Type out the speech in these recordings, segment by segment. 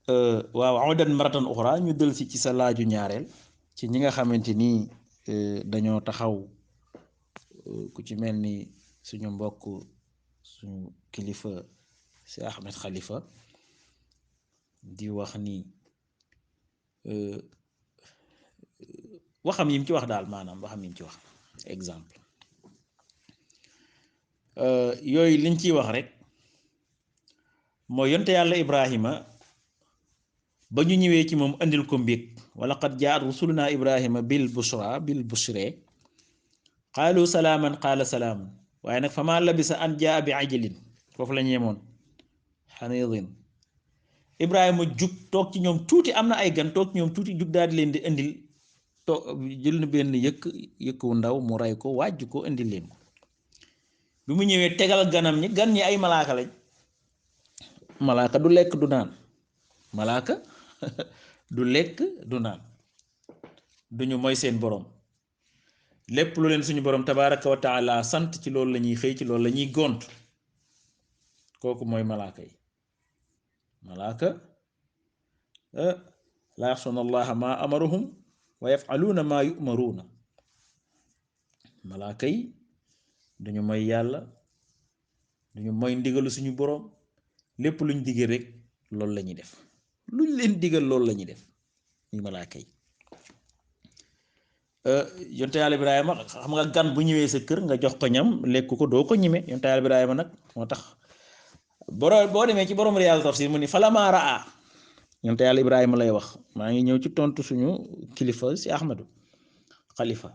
waaw awdan maratan uxra ñu dël si ci sa laaju ñaareel ci ñi nga xamante ni dañoo taxaw ku ci mel ni suñu mbokk suñu kilifa si Ahmed Khalifa di wax ni waxam yim ci wax daal maanaam waxam yim ci wax exemple yooyu liñ ciy wax rek mooy yonte yàlla Ibrahima ba ñu ñëwee ci moom andil ko mbég wala qad jaat rusuluna Ibrahima bil bushre qaalu salaaman qaala salaamun waaye nag fa maa labisa an jaa bi ajalin foofu la ñeemoon xanidin Ibrahima jug toog ci ñoom tuuti am na ay gan toog ci ñoom tuuti jug daal di leen di indil jël na benn yëkk wu ndaw mu rey ko wàjj ko indil leen ko bi mu ñëwee tegal ganam ñi gan ñi ay malaaka lañ malaaka du lekk du naan malaaka du lekk du naan duñu mooy seen borom lépp lu leen suñu borom tabaraka wa taala sant ci loolu la ñuy xëy ci loolu la ñuy gont kooku mooy malaaka yi malaaka laa yaxsuuna allaha ma amaruhum wa yafaluuna maa yumaruuna malaaka yi duñu mooy yàlla duñu mooy ndigalu suñu borom lépp luñ digal rek loolu la ñuy def luñ leen digal loolu la ñuy def ñu malaaka yi yonte yàlla Ibrahima xam nga gan bu ñëwee sa kër nga jox ko ñam lekk ko doo ko ñime yonte yàlla Ibrahima nag moo tax boo demee ci borom Riyaadu Tafsir mu ni falamaa raa yonte yàlla Ibrahima lay wax maa ngi ñëw ci tontu suñu kilifa si Ahmadu Khalifa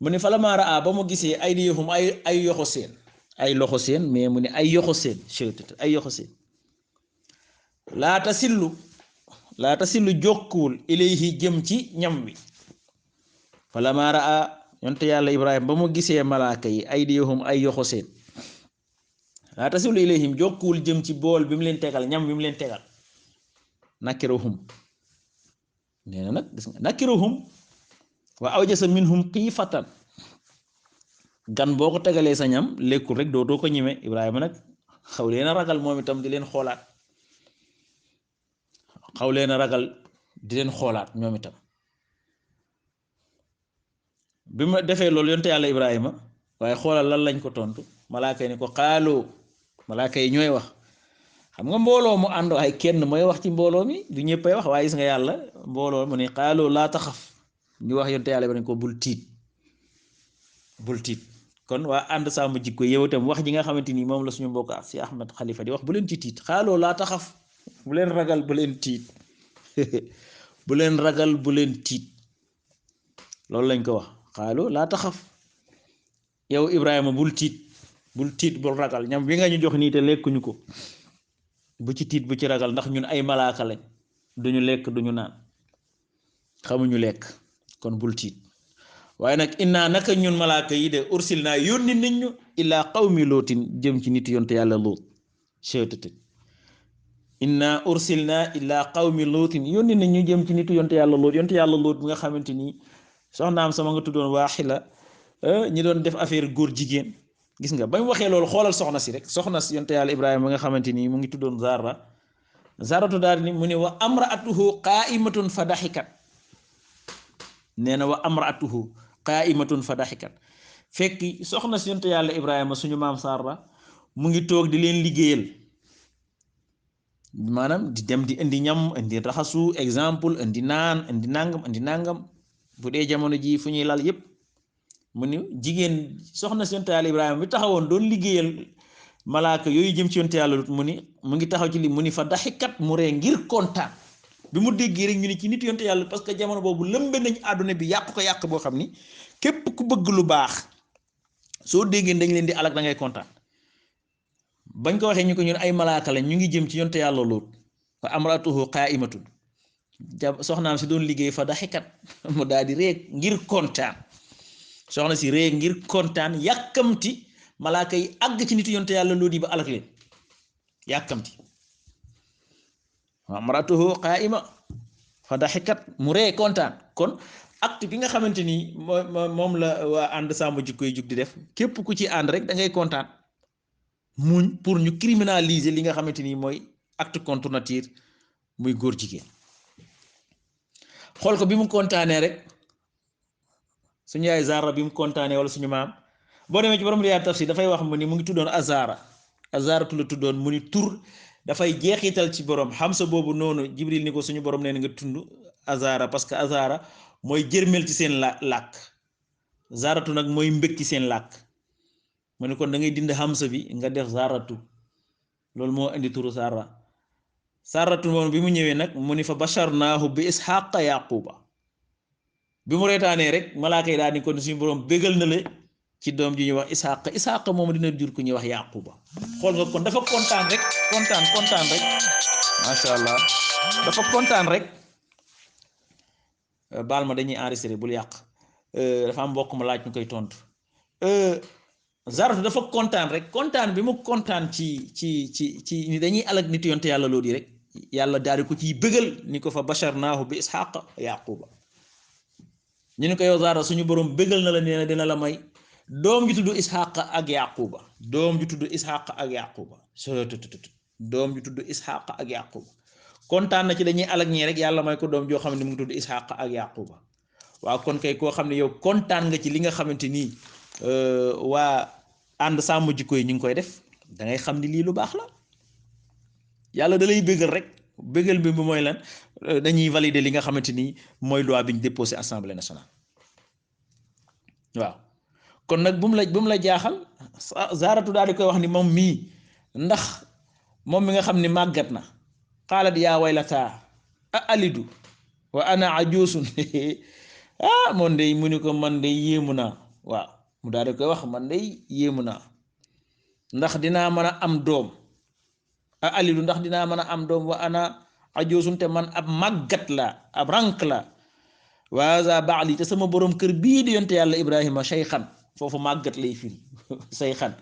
mu ni falamaa raa ba mu gisee ay diyahum ay yoxo seen ay loxo seen mais mu ni ay yoxo seen ay yoxo seen laata sillu jokkuwul ilayhi jëm ci ñam wi falamaa raa yonte yàlla Ibrahima ba mu gisee malaaka yi ay diyahum ay yoxo seen laata sillu ilayhim jokkuwul jëm ci bool bi mu leen tegal ñam bi mu leen tegal nakirahum nee na nag gis nga nakirahum wa awjasa minhum xiifatan gan boo ko tegalee sa ñam lekkul rek doo ko ñime Ibrahima nag xaw leen a ragal moom itam di leen xoolaat ñoom itam bi ma defee loolu yonte yàlla Ibrahima waaye xoolal lan lañ ko tontu malaaka yi ni ko xaaloo malaaka yi ñooy wax xam nga mbooloo mu ànd ay kenn mooy wax ci mbooloo mi du ñëppay wax waaye gis nga yàlla mbooloo mu ne xaaloo laa taxaf ñu wax yonte yàlla Ibrahima ko bul tiit kon waa ànd sàmm jikko yow itam wax ji nga xamante ni moom la suñu mbokk si Ahmed Khalifa di wax bu leen ci tiit xaaloo laa taxaf bu leen ragal bu leen tiit bu leen ragal bu leen tiit loolu lañ ko wax xaaloo laa taxaf yow Ibrahima bul tiit bul ragal ñam wi nga ñu jox nii te lekkuñu ko bu ci tiit bu ci ragal ndax ñun ay malaaka lañ duñu lekk duñu naan xamuñu lekk kon bul tiit waaye nag innaa naka ñun malaaka yi de ursil naa yónni nit ñu illaa qawmi lootin jëm ci nit yonte yàlla loot cettt innaa ursil naa illaa qawmi lootin yónni nit ñu jëm ci nitu yonte yàlla loot bi nga xamante nii soxnaam sama nga tuddoon waaxila ñi doon def affaire góor jigéen gis nga ba mu waxee loolu xoolal soxna si rek soxna si yonte yàlla Ibrahima ba nga xamante nii mu ngi tuddoon zaratu daal ni mu ne wa amraatuhu qaaimatun fa daxikat nee na wa amraatuhu qaaimatun fa daxikat fekk soxna si yonte yàlla Ibrahima suñu maam Sarra mu ngi toog di leen liggéeyal maanaam di dem di indi ñam indi raxasu exemple indi naan indi nangam bu dee jamono ji fu ñuy lal yépp mu ni jigéen soxna si yonte yàlla Ibrahima bi taxawoon doon liggéeyal malaaka yooyu jëm ci yonte yàlla mu ni mu ngi taxaw ci li mu ni fa daxikat mu ree ngir kontaan bi mu déggee rek ñu ni ci nit yonte yàlla parce que jamono boobu lëmbe nañ àdduna bi yàq ko yàq boo xam ni képp ku bëgg lu baax soo déggee dañ leen di alak da ngay kontaan bañ ko waxee ñu ko ñun ay malaaka lañ ñu ngi jëm ci yonte yàlla Luut fa amratuhu qaa'imatun soxnaam si doon liggéey fa daxikat mu daal di ree ngir kontaan soxna si ree ngir kontaan yàkkamti malaaka yi àgg ci nitu yonte yàlla Luut yi ba alak leen yàkkamti wa amratuhu qaa'ima fa daxikat mu ree kontaan kon acte bi nga xamante ni moom la waa ànd sàmm jikko yi jug di def képp ku ci ànd rek da ngay kontaan muñ pour ñu criminaliser li nga xamante ni mooy acte contre nature muy góor jigéen xool ko bi mu kontaanee rek suñu yaay Zara bi mu kontaanee wala suñu maam boo demee ci borom Riyaad tafsir dafay wax mu ni mu ngi tuddoon Azaratu la tuddoon mu ni tur dafay jeexital ci borom xamsa boobu noonu Jibril ni ko suñu borom nee na nga tund Azara parce que Azara mooy jërmel ci seen làkk Zaratu nag mooy mbëg ci seen làkk mu ni kon da ngay dind xamsa bi nga def Zaratu loolu moo indi turu Saratu moom bi mu ñëwee nag mu ni fa basharnaahu bi isxaqa yaquba bi mu reetaanee rek malaaka yi daal ni kon suñu borom bégal na la ci doom ji ñuy wax isxaqa moom dina jur ku ñuy wax yaquba xool nga kon dafa kontaan rek macha allah dafa kontaan rek baal ma dañuy enregistré bul yàq dafa am mbokk ma laaj ñu koy tontu Zaratu dafa kontaan rek kontaan bi mu kontaan ci ni dañuy alag nit yonte yàlla loolu yi rek yàlla daal di ko ciy bëggal ni ko fa basharnaahu bi isxaqa yaquba ñu ni ko yow Zara suñu borom bëggal na la nee na dina la may doom ju tudd isxaqa ak yaquba doom ju tudd isxaqa ak yaquba kontaan na ci dañuy alag ñii rek yàlla may ko doom joo xam ne mu ngi tudd isxaqa ak yaquba waaw kon kay koo xam ne yow kontaan nga ci li nga xamante nii waa ànd sàmm jikko yi ñu ngi koy def da ngay xam ni lii lu baax la yàlla da lay bëggal rek bëggal bi mooy lan dañuy valider li nga xamante ni mooy loi bi ñu déposé assemblée nationale waaw kon nag bu mu la jaaxal Zaratu daal di koy wax ni moom mii ndax moom mi nga xam ni màggat na xaalat yaa waylataa a alidu wa ana ajuusun moom day mu ni ko man day yéemu naa waaw mu daal di koy wax man day yéemu naa ndax dinaa mën a am doom a alidu ndax dinaa mën a am doom wa ana ajoosun te man ab màggat la ab rank la waza baali te sama borom kër bii di yonte yàlla Ibrahima shaykhan foofu màggat lay firi shaykhan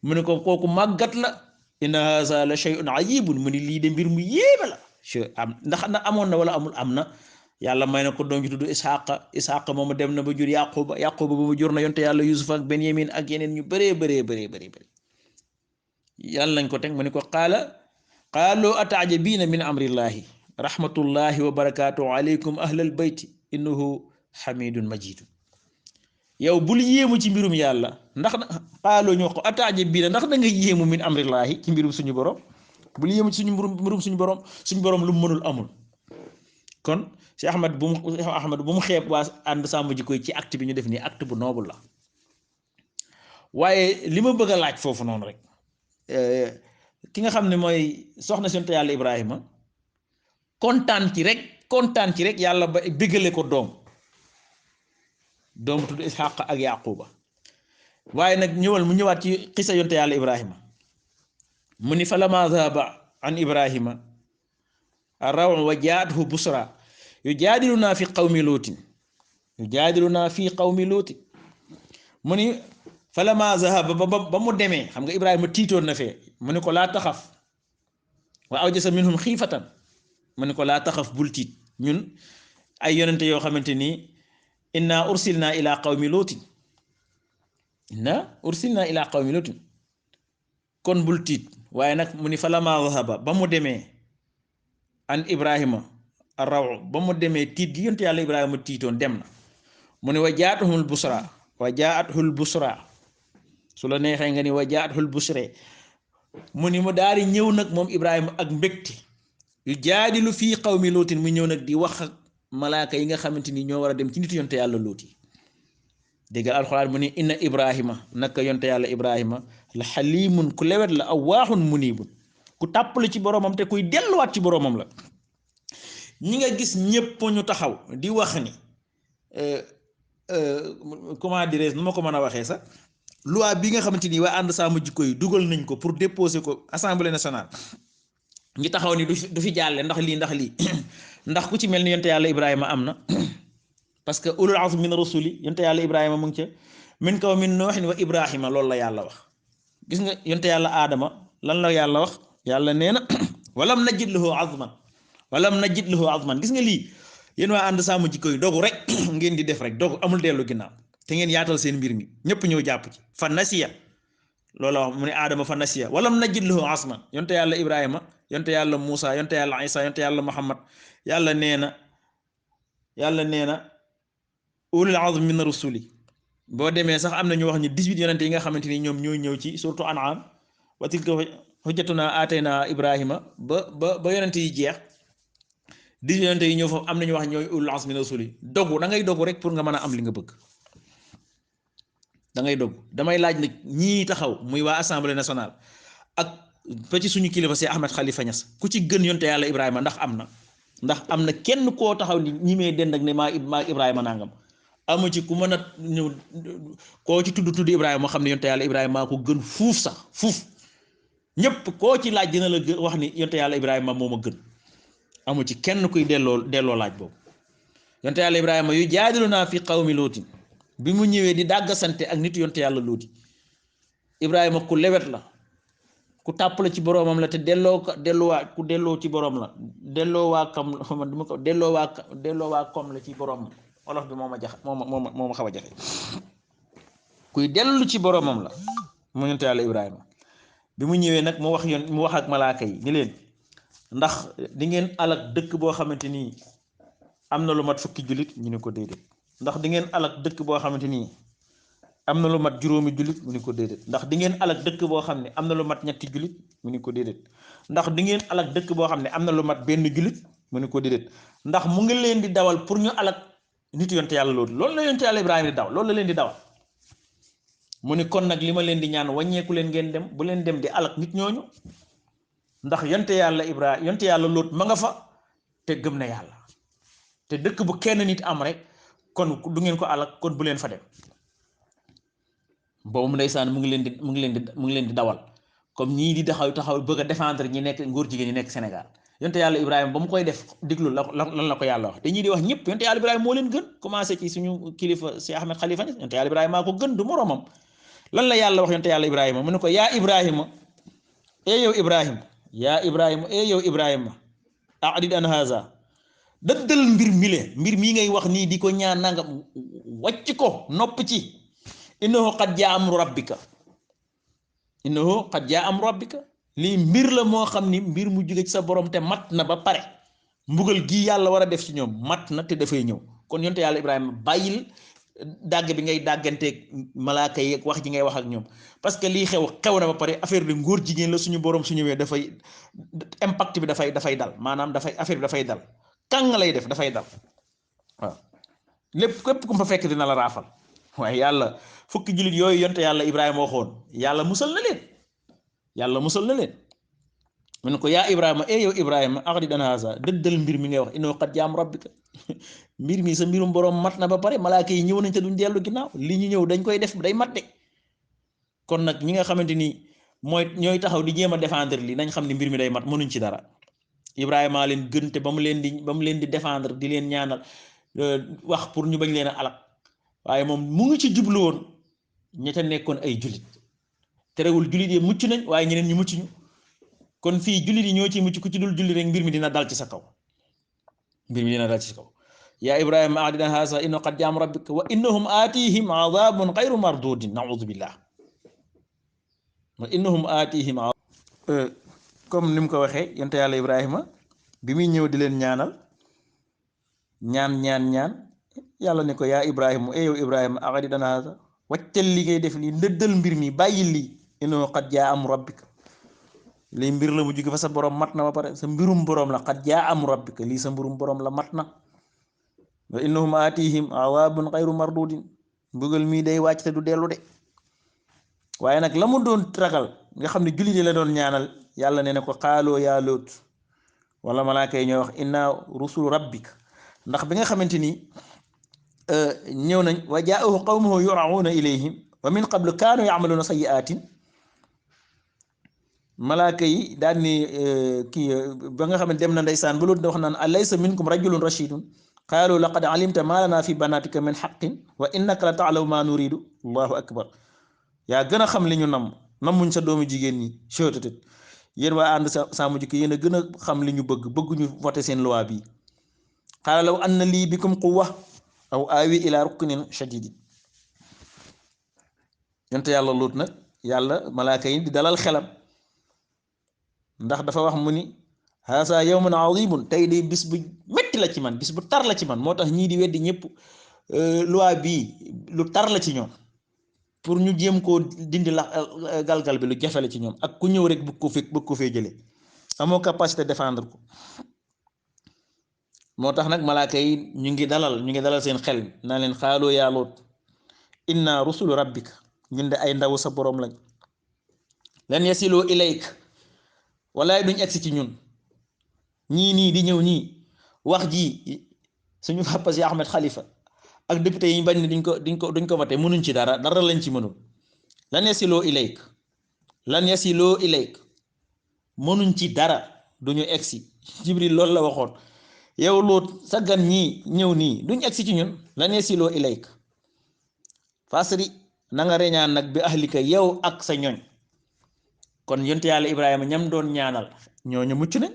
mu ne ko kooku màggat la inna haza la shay'un ajibun mu ni lii de mbir mu yéeme la ndax na amoon na wala amul am na yàlla may na ko doom ji tudd isxaqa moomu dem na ba jur yaquba ba mu jur na yonte yàlla yusuf ak benyamin ak yeneen ñu bëree yàlla lañ ko teg mu ne ko qaalu ataajabiina min amrillahi rahmatullahi wa barakatuhu alaykum ahlal bayti innahu hamidun majidun yow bul yéemu ci mbirum yàlla ndax qaalu ñu wax ko ataajabiina ndax da nga yéemu min amrillahi ci mbirum suñu borom bul yéemu ci mbirum suñu borom lu mu mënul amul kon Cheikh Ahmad bu mu xeeb waa ànd sàmm jikko yi ci acte bi ñu def nii acte bu noble la waaye li ma bëgg a laaj foofu noonu rek ki nga xam ne mooy soxna sant yàlla Ibrahima kontaan ci rek yàlla ba béggale ko doom tudd Isxaq ak Yaquba waaye nag mu ñëwaat ci xisa yonte yàlla Ibrahima mu ni falammaa zahaba an Ibrahima ar-raw wa jaathu busra yujaadilunaa fi qawmi luutin mu ni falammaa zahaba ba mu demee xam nga Ibrahima tiitoon na fee mu ni ko laa taxaf wa awjasa minhum xiifatan mu ni ko laa taxaf bul tiit ñun ay yonente yoo xamante ni inna ursilna ila qawmi luutin kon bul tiit waaye nag mu ni falammaa zahaba ba mu demee an Ibrahima raw ba mu demee tiit gi yonte yàlla Ibrahima tiitoon dem na mu ne wa jaathul busra su la neexee nga ni wa jaathul busre mu ni mu daal di ñëw nag moom Ibrahima ak mbégte yu jaadilu fii qawmi lootin mu ñëw nag di wax ak malaaka yi nga xamante ni ñoo war a dem ci nitu yonte yàlla looti déggal alxuraan mu ni inna Ibrahima naka yonte yàlla Ibrahima la xalimun ku lewet la awwaaxun munibun ku tàppale ci boromam te kuy delluwaat ci boromam la ñi nga gis ñépp ñu taxaw di wax ni comment dirais nu ma ko mën a waxee sax loi bi nga xamante ni waa ànd sàmm jikko yi dugal nañ ko pour déposer ko assemblée nationale ñi taxaw ni du fi jàlle ndax lii ndax ku ci mel ni yonte yàlla Ibrahima am na parce que ulul azmi min rusuli yonte yàlla Ibrahima mu ngi ca min kaw min nooxin wa Ibrahima loolu la yàlla wax gis nga yonte yàlla Adama lan la yàlla wax yàlla nee na walam najid lahu azman gis nga lii yéen waa ànd sàmm jikko yi dogu rek ngeen di def rek dogu amul dellu ginnaaw te ngeen yaatal seen mbir mi ñëpp ñëw jàpp ci fa nasiya loola wax mu ne Adama fa nasiya walam najid lahu azman yonte yàlla Ibrahima yonte yàlla Muusa yonte yàlla Isa yonte yàlla Muhammad yàlla nee na ulul azmi min rusuli boo demee sax am na ñu wax ni 18 yonente yi nga xamante ni ñoom ñoo ñëw ci surtout An'am wa tilka hujjatuna atayna Ibrahima ba yonente yi jeex 18 yonente yi ñëw foofu am nañu wax ñooy ulul azmi min rusuli dogu da ngay dogu rek pour nga mën a am li nga bëgg da ngay dogu damay laaj nag ñii taxaw muy waa assemblée nationale ak ba ci suñu kilifa si Ahmed Khalifa Niass ku ci gën yonte yàlla Ibrahima ndax am na kenn koo taxaw ni ñi mee dend ak ne maa Ibrahima nangam amu ci ku mën a ñëw koo ci tudd Ibrahima moo xam ne yonte yàlla Ibrahima maa ko gën fuuf sax fuuf ñëpp koo ci laaj dina la wax ni yonte yàlla Ibrahima moo ma gën amu ci kenn kuy delloo laaj boobu yonte yàlla Ibrahima yu jaadilunaa fi qawmi lootin bi mu ñëwee di dàgg sante ak nit yonte yàlla looti Ibrahima ku lewet la ku tàppale ci boroomam la te delloo ci boroom la delloo waa kom la ci boroomam olof bi moo ma xaw a jafe kuy dellu ci boroomam la mu yonte yàlla Ibrahima bi mu ñëwee nag mu wax ak malaaka yi ni leen ndax di ngeen alak dëkk boo xamante nii am na lu mat fukki jullit ñu ne ko déedéet ndax di ngeen alak dëkk boo xamante nii am na lu mat juróomi jullit mu ni ko déedéet ndax di ngeen alak dëkk boo xam ne am na lu mat ñetti jullit mu ni ko déedéet ndax di ngeen alak dëkk boo xam ne am na lu mat benn jullit mu ni ko déedéet ndax mu ngi leen di dawal pour ñu alak nit yonte yàlla loolu la yonte yàlla Ibrahima di daw loolu la leen di dawal mu ni kon nag li ma leen di ñaan wàññeeku leen ngeen dem bu leen dem di alak nit ñooñu ndax yonte yàlla Lóot ma nga fa te gëm na yàlla te dëkk bu kenn nit am rek kon du ngeen ko alak kon bu leen fa dem boobu ndeysaan mu ngi leen di dawal comme ñii di taxaw bëgg a défendre ñi nekk ngóor jigéen ñi nekk Sénégal yonte yàlla Ibrahima ba mu koy def diglu lan la ko yàlla wax te ñii di wax ñëpp yonte yàlla Ibrahima moo leen gën commencé ci suñu kilifa si Ahmed Khalifa Niass yonte yàlla Ibrahima maa ko gën du moroomam lan la yàlla wax yonte yàlla Ibrahima mu ne ko yaa Ibrahima yow Ibrahima adid an haza dëddal mbir mii ngay wax nii di ko ñaan nanga wàcc ko nopp ci innahu qad jaa amru rabbika lii mbir la moo xam ni mbir mu jóge ci sa borom te mat na ba pare mbugal gii yàlla war a def ci ñoom mat na te dafay ñëw kon yonte yàlla Ibrahima bàyyil dàgg bi ngay dàgganteeg malaaka yi wax ji ngay wax ak ñoom parce que lii xew na ba pare affaire bi ngóor jigéen la suñu borom su ñëwee dafay impact bi dafay dal maanaam affaire bi dafay dal kàng lay def dafay dal waaw lépp képp ku fa fekk dina la raafal waaye yàlla fukki jullit yooyu yonte yàlla Ibrahima waxoon yàlla musal na leen mu ne ko yaa Ibrahima yow Ibrahima aqdi an haza dëddal mbir mi ngay wax innahu qad jaa amru rabbika mbir mi sa mbirum borom mat na ba pare malaaka yi ñëw nañ te duñ dellu ginnaaw li ñu ñëw dañ koy def day mat de kon nag ñi nga xamante ni ñooy taxaw di jéem a défendre li nañ xam ne mbir mi day mat mënuñ ci dara Ibrahima leen gën te ba mu leen di défendre di leen ñaanal wax pour ñu bañ leen a alak waaye moom mu ngi ci jublu woon ña ca nekkoon ay jullit terewul jullit yi mucc nañ waaye ñeneen ñu mucc ñu kon fii jullit yi ñoo ci mucc ku ci dul jullit rek mbir mi dina dal ci sa kaw yaa Ibrahima adid an haza innahu qad jaa amru rabbika wa innahum aatihim adabun xayru mardudin naudu billah comme ni mu ko waxee yonte yàlla Ibrahima bi muy ñëw di leen ñaanal ñaan yàlla ne ko yaa Ibrahima yow Ibrahima adid an haza wàccal li ngay def lii ndëddal mbir mi bàyyi lii innahu qad jaa amru rabbika lii mbir la mu jóge fa sa borom mat na ba pare sa mbirum borom la qad jaa amru rabbika lii sa mbirum borom la mat na wa innahum aatihim azaabun xayru mardudin mbugal mii day wàcc te du dellu de waaye nag la mu doon ragal nga xam ne jullit yi la doon ñaanal yàlla nee na ko xaaloo yaa Lóot wala malaaka yi ñooy wax inna rusul rabbik ndax bi nga xamante ni ñëw nañ wa jaa'ahu qawmuhu yura'uuna ilayhim wa min qablu kaanu ya'maluuna sayyi'aatin malaaka yi daal ni kii ba nga xam ne dem na ndeysaan ba Lóot wax naan alaysa minkum rajulun rashidun qaalu laqad alimta maa lanaa fi banaatika min haqqin wa innaka la ta'lamu maa nuriidu allahu akbar yaa gën a xam li ñu nammuñ sa doomu jigéen ñi chottat yéen waa ànd Sàmm Jikko yéen a gën a xam li ñu bëgguñu voté seen loi bi qaala law anna lii bikum quwwa aw aawi ila ruknin shadidin yonte yàlla Lóot nag yàlla malaaka yi di dalal xelam ndax dafa wax mu ni haasa yawmun azimun tey de bis bu metti la ci man bis bu tar la ci man moo tax ñii di weddi ñëpp loi bii lu tar la ci ñoom pour ñu jéem koo dindi la galgal bi lu jafe la ci ñoom ak ku ñëw rek bëgg ko fee jëlee amoo capacité défendre ko moo tax nag malaaka yi ñu ngi dalal seen xel naa leen xaaloo yaa Luut inna rusulu rabbika ñun de ay ndaw sa borom lañ lan yasiloo ilayk walaay duñ egsi ci ñun ñii nii di ñëw ñii wax ji suñu papa si Ahmed Khalifa ak député yi ñu bañ ne duñ ko voté mënuñ ci dara lañ ci mënul lan yasiloo ilayk mënuñ ci dara duñu egsi Jibril loolu la waxoon yow Luut sa gan ñii ñëw nii duñ egsi ci ñun lan yasiloo ilayk fasri na nga reñaan nag bi ahlika yow ak sa ñoñ kon yonte yàlla Ibrahima ñam doon ñaanal ñooñu mucc nañ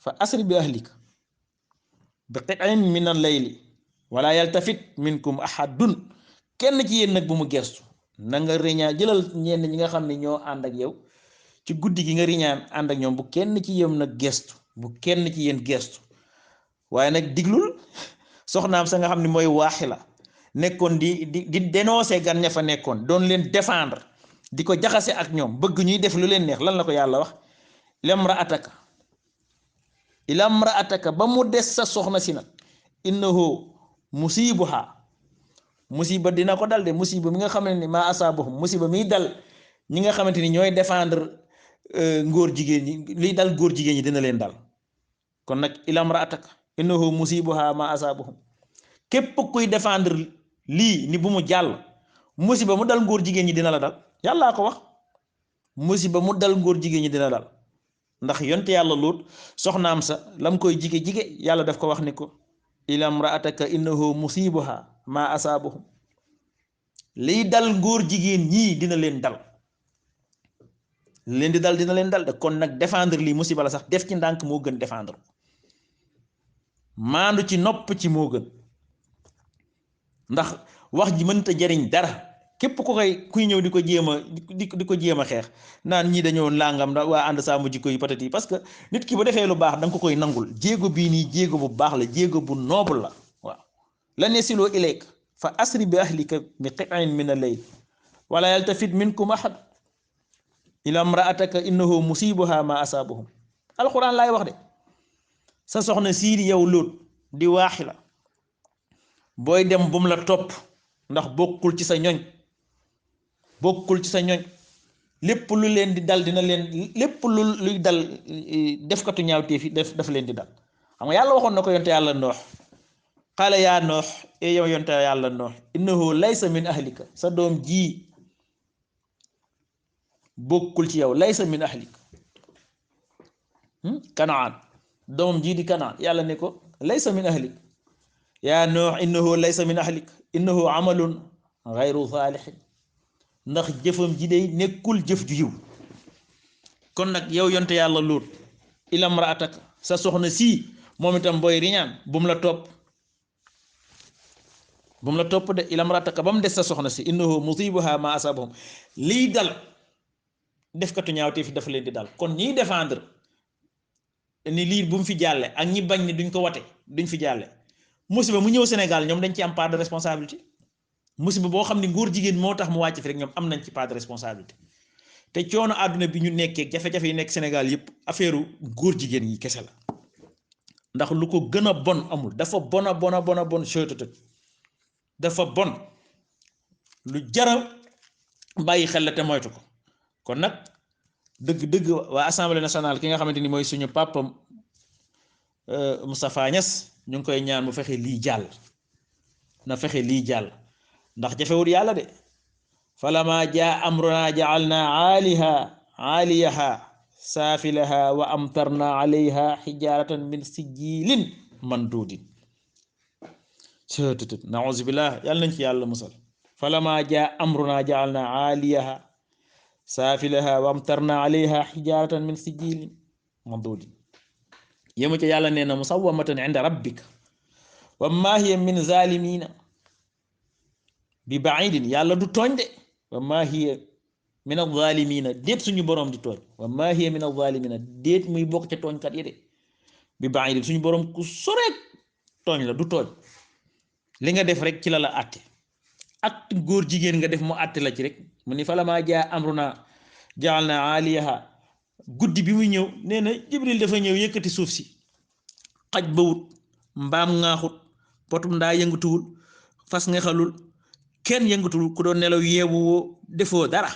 fa asri bi ahlika bi qit'in min al-layli wala yaltafit minkum ahadun kenn ci yéen nag bu mu gestu na nga reñaan jëlal ñenn ñi nga xam ne ñoo ànd ak yow ci guddi gi nga riñaan ànd ak ñoom bu kenn ci yéen nag gestu bu kenn ci yéen gestu waaye nag diglul soxnaam sa nga xam ne mooy Waaxila nekkoon di dénoncer gan ña fa nekkoon doon leen défendre di ko jaxase ak ñoom bëgg ñuy def lu leen neex lan la ko yàlla wax ilamraataka ba mu des sa soxna si nag innahu musiba dina ko dal de musiba mi nga xam ne ni maa asaabahum musiba miy dal ñi nga xamante ni ñooy défendre ngóor jigéen ñi liy dal góor jigéen ñi dina leen dal kon nag ilamraataka innahu musibuha maa asaabahum képp kuy défendre lii ni bu mu jàll musiba mu dal ngóor jigéen ñi dina la dal yàllaa ko wax musiba mu dal ngóor jigéen ñi dina dal ndax yonte yàlla Luut soxnaam sa lam koy jige yàlla daf ko wax ni ko ilamraataka innahu musibuha maa asaabahum liy dal ngóor jigéen ñii dina leen dal leen di dal dina leen dal de kon nag défendre lii musiba la sax def ci ndànk moo gën défendre maandu ci nopp ci moo gën ndax wax ji mënta jariñ dara képp kuy ñëw di ko jéem a xeex naan ñii dañoo langam da waa ànd sàmm jikko yi patati parce que nit ki bu defee lu baax da nga ko koy nangul jéego bii nii jéego bu baax la jéego bu noble la waaw lan yasiloo ilayk fa asri bi ahlika bi qit'in min al-layl wala yaltafit minkum ahad ila imra'ataka innahu musibuha ma asaabahum alquran laay wax de sa soxna sii di yow Luut di Waaxila booy dem bum la topp ndax bokkul ci sa ñoñ lépp lu leen di dal dina leen lépp luy dal defkatu ñaawteef yi daf leen di dal xam nga yàlla waxoon na ko yonte yàlla Noox qaala yaa Noox yow yonte yàlla Noox innahu laysa min ahlika sa doom ji bokkul ci yow laysa min ahlika Kanaan doomam ji di Kanaan yàlla ne ko laysa min ahlika yaa Noox innahu laysa min ahlika innahu amalun gayru saalihin ndax jëfam ji day nekkul jëf ju yiw kon nag yow yonte yàlla Luut ilamraataka sa soxna sii moom itam booy riñaan bu mu la topp de ilamraataka ba mu des sa soxna si innahu musibuha ma asabahum liy dal defkatu ñaawte fi dafa leen di dal kon ñiy défendre ni lii bu mu fi jàlle ak ñi bañ ni duñ ko wate duñ fi jàlle musiba mu ñëw Sénégal ñoom dañ ci am part de responsabilité musiba boo xam ne góor jigéen moo tax mu wàcc fi rek ñoom am nañ ci part de responsabilité te coono àdduna bi ñu nekkee jafe-jafe yi nekk Sénégal yëpp affaire góor jigéen yi kese la ndax lu ko gën a bon amul dafa bon chotëtët dafa bon lu jara bàyyi xel la te moytu ko kon nag dëgg-dëgg waa assemblée nationale ki nga xamante ni mooy suñu papa Moustapha Niass ñu ngi koy ñaan mu fexe lii jàll na fexe lii jàll ndax jafewul yàlla de falama jaa amruna ja'alna aaliyaha saafilaha wa amtarna alayha xijaratan min sijilin mandudin cttt nauzu billah yàlla nañ ci yàlla musal falama jaa amruna ja'alna aaliyaha saafilaha wa amtarna alayha xijaratan min sijilin mandudin yemu ca yàlla nee na musawwamatan inda rabbika wa ma hiya min zalimina bi baidin yàlla du tooñ de wa ma hiya min az-zaalimiina déet suñu borom di tooñ wa maa hiya min az-zaalimiina déet muy bokk ca tooñkat yi de bi ba'iid suñu borom ku soreek tooñ la du tooñ li nga def rek ci la àtte ak góor jigéen nga def mu àtte la ci rek mu ni falammaa jaa amrunaa ja'alnaa 'aaliyahaa guddi bi muy ñëw nee na Jibril dafa ñëw yëkkati suuf si xaj bawut mbaam ŋaaxut potum ndaa yëngatuwul fas nga xalul kenn yëngatuwul ku doon nelaw yeewu woo defoo dara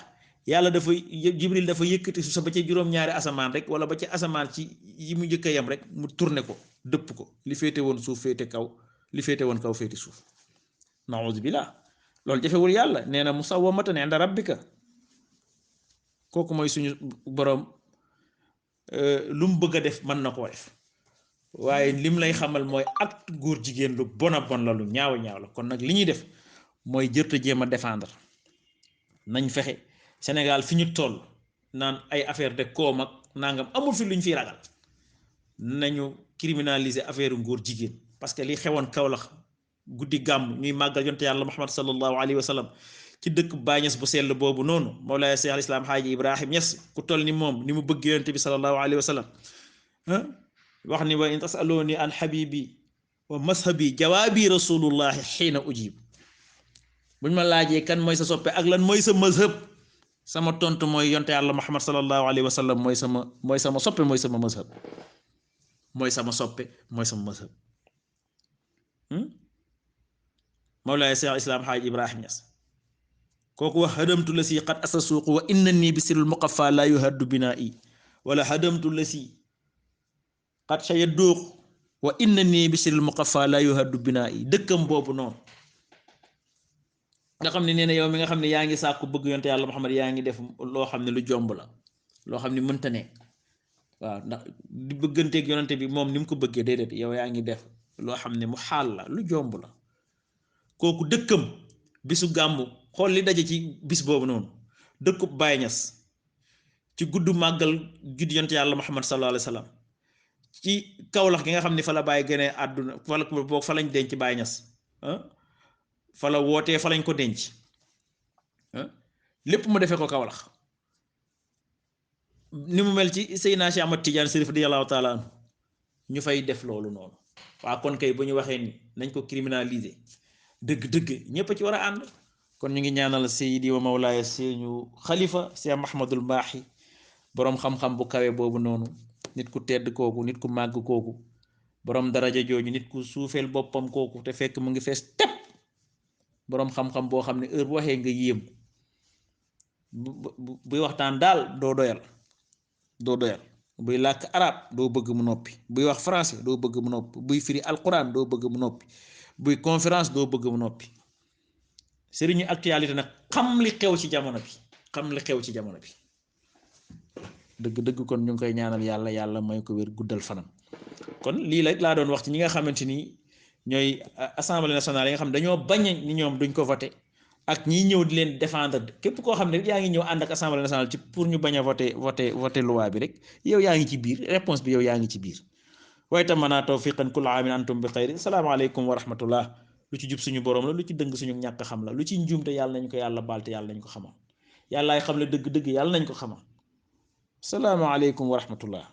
yàlla dafa Jibril dafa yëkkati suuf sa ba ca juróom-ñaari asamaan rek wala ba ca asamaan ci yi mu njëkk a yem rek mu tourné ko dëpp ko li féete woon suuf féete kaw li féete woon kaw féete suuf naouzu billah loolu jafewul yàlla nee na musawwamatan inda rabbika kooku mooy suñu borom lu mu bëgg a def mën na koo def waaye lim lay xamal mooy ak góor jigéen lu bon a bon la lu ñaaw a ñaaw la kon nag li ñuy def mooy jërta jéem a défendre nañ fexe Sénégal fi ñu toll naan ay affaire de koom ak nangam amul fi luñ fiy ragal nañu criminaliser affaire ngóor jigéen parce que li xewoon Kaolack guddi gàmm ñuy màggal yonte yàlla Muhammad sallallahu alayhi wa sallam ci dëkk Baay Ñas bu sell boobu noonu Mawlaaya Cheikh al Islam Haaji Ibrahim Ñas ku toll ni moom ni mu bëgg yonte bi sallallahu alayhi wa sallam wax ni wa in tasaluni an habibi wa mazhabi jawaabi rasulullahi xiina ujib buñ ma laajee kan mooy sa soppe ak lan mooy sa mazhab sama tontu mooy yonte yàlla Muhammad sallallahu alayhi wa sallam mooy sama soppe mooy sama mazhab mooy sama soppe mooy sama mazhab Mawlaaya Cheikh Islam Haaji Ibrahim Ñas kooku wax hadamtu la si qad asasuuq wa inna nii bi sirul muqaffa la yuhaddu binaa'i wala hadamtu la si qad shayadduuq wa inna nii bi sirul muqaffa la yuhaddu binaa'i dëkkam boobu noonu nga xam ne nee na yow mi nga xam ne yaa ngi sàkku bëgg yonte yàlla Muhammad yaa ngi def loo xam ne lu jomb la loo xam ne mënta nekk waaw ndax di bëgganteeg yonante bi moom ni mu ko bëggee déedéet yow yaa ngi def loo xam ne mu xaal la lu jomb la kooku dëkkam bisu gàmmu xool li daje ci bis boobu noonu dëkkub Baay Ñas ci guddu màggal judd yonte yàlla Muhammad sallallahu alayhi wa sallam ci Kawlax gi nga xam ne fa la bàyyi gënee àdduna wala boog fa lañ denc Baay Ñas fa la wootee fa lañ ko denc lépp mu defee ko Kawlax ni mu mel ci Seydina Cheikh Ahmad Tidiane Chérif radiyallahu taala anhu ñu fay def loolu noonu waa kon kay bu ñu waxee ni nañ ko criminaliser dëgg-dëgg ñépp a ci war a ànd kon ñu ngi ñaanal Seydi wa Mawlaaya suñu xalifa Cheikh Mahamadul Maahi boroom xam-xam bu kawe boobu noonu nit ku tedd kooku nit ku màgg kooku boroom daraja jooju nit ku suufeel boppam kooku te fekk mu ngi fees tepp boroom xam-xam boo xam ne heure bu waxee nga yéem buy waxtaan daal doo doyal buy làkk arab doo bëgg mu noppi buy wax français doo bëgg mu noppi buy firi alquran doo bëgg mu noppi buy conférence doo bëgg mu noppi sëriñu actualité nag xam li xew ci jamono bi dëgg kon ñu ngi koy ñaanal yàlla may ko wér guddal fanam kon lii la laa doon wax ci ñi nga xamante ni ñooy assemblée nationale yi nga xam ne dañoo bañ ni ñoom duñ ko voté ak ñi ñëw di leen défendre képp koo xam ne rek yaa ngi ñëw ànd ak assemblée nationale ci pour ñu bañ a voté loi bi rek yow yaa ngi ci biir réponse bi yow yaa ngi ci biir waaye tam manaa tawfiqan kullu aamin antum bi xayri salaamaaleykum wa rahmatullah lu ci jub suñu borom la lu ci dëng suñu ñàkk xam la lu ci njuumte yàlla nañ ko yàlla baal te yàlla nañ ko xamal yàllaay xam le dëgg-dëgg yàlla nañ ko xamal salaamaaleykum wa rahmatullah